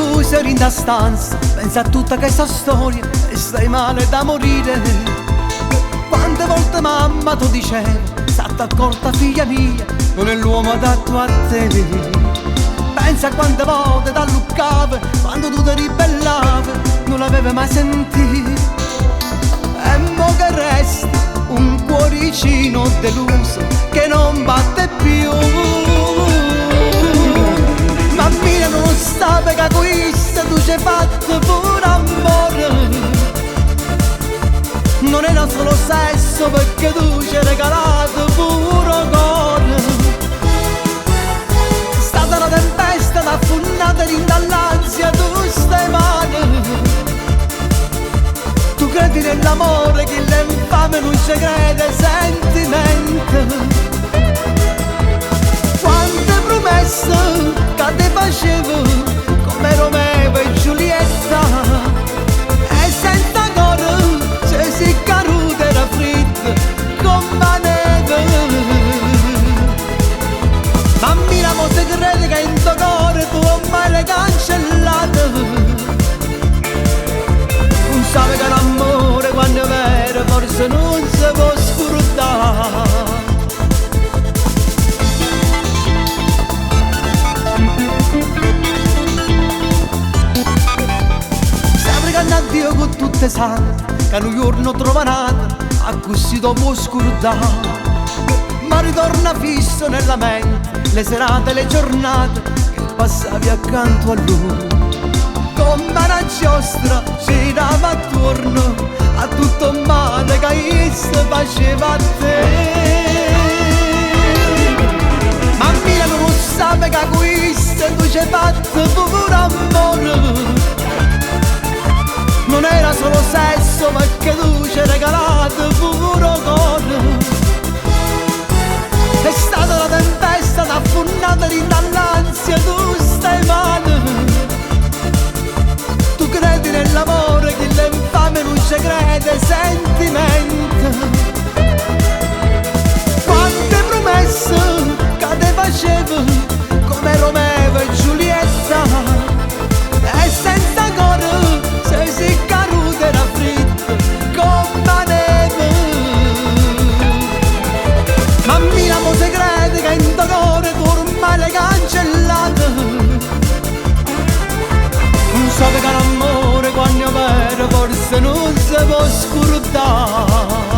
Chiusa dint' 'a stanza, pensa a tutta chesta storia e stai male da morire. Quante volte mamma ti diceva, statte accorta figlia mia, non è l'uomo adatto a te. Pensa quante volte t'alluccava, quando tu ti ribellavi, non l'aveva mai sentito. E mo che resta un cuoricino deluso che non batte più. Mammina non sa che questo tu ci hai fatto pure amore. Non era solo sesso perché tu ci hai regalato pure cuore. È stata una tempesta, t'affunnata dall'ansia, tu stai male. Tu credi nell'amore, che l'infame non ci crede, sentimento. Quante promesse che ti facevo, come Romeo e Giulietta, e senza cuore ci si caduta era fredda come la neve. Mammina, mo te crede che in tuo cuore tu ormai l'hai cancellato. Non sa che l'amore quando è vero forse non si può scordare. Sta pregando a Dio con tutte sante, che un giorno trova nata, a così dopo scordare. Ma ritorna fisso nella mente le serate, le giornate che passavi accanto a lui. Come una giostra girava attorno a tutto il male che essa faceva a te. Mammina non sa che questo tu ci hai fatto pure amore. Non era solo sesso, ma che tu ci hai regalato pure cuore. È stata una tempesta, t'affunnata dall'ansia, tu stai male. Tu credi nell'amore, che l'infame non ci crede, sentimento. Quante promesse che ti facevo, come Romeo e Giulietta, e senza cuore se si caduta era fredda come la neve. Mammina, mo se crede che in tuo cuore tu ormai l'hai cancellato. Non so che l'amore quando è vero forse non si può scordare.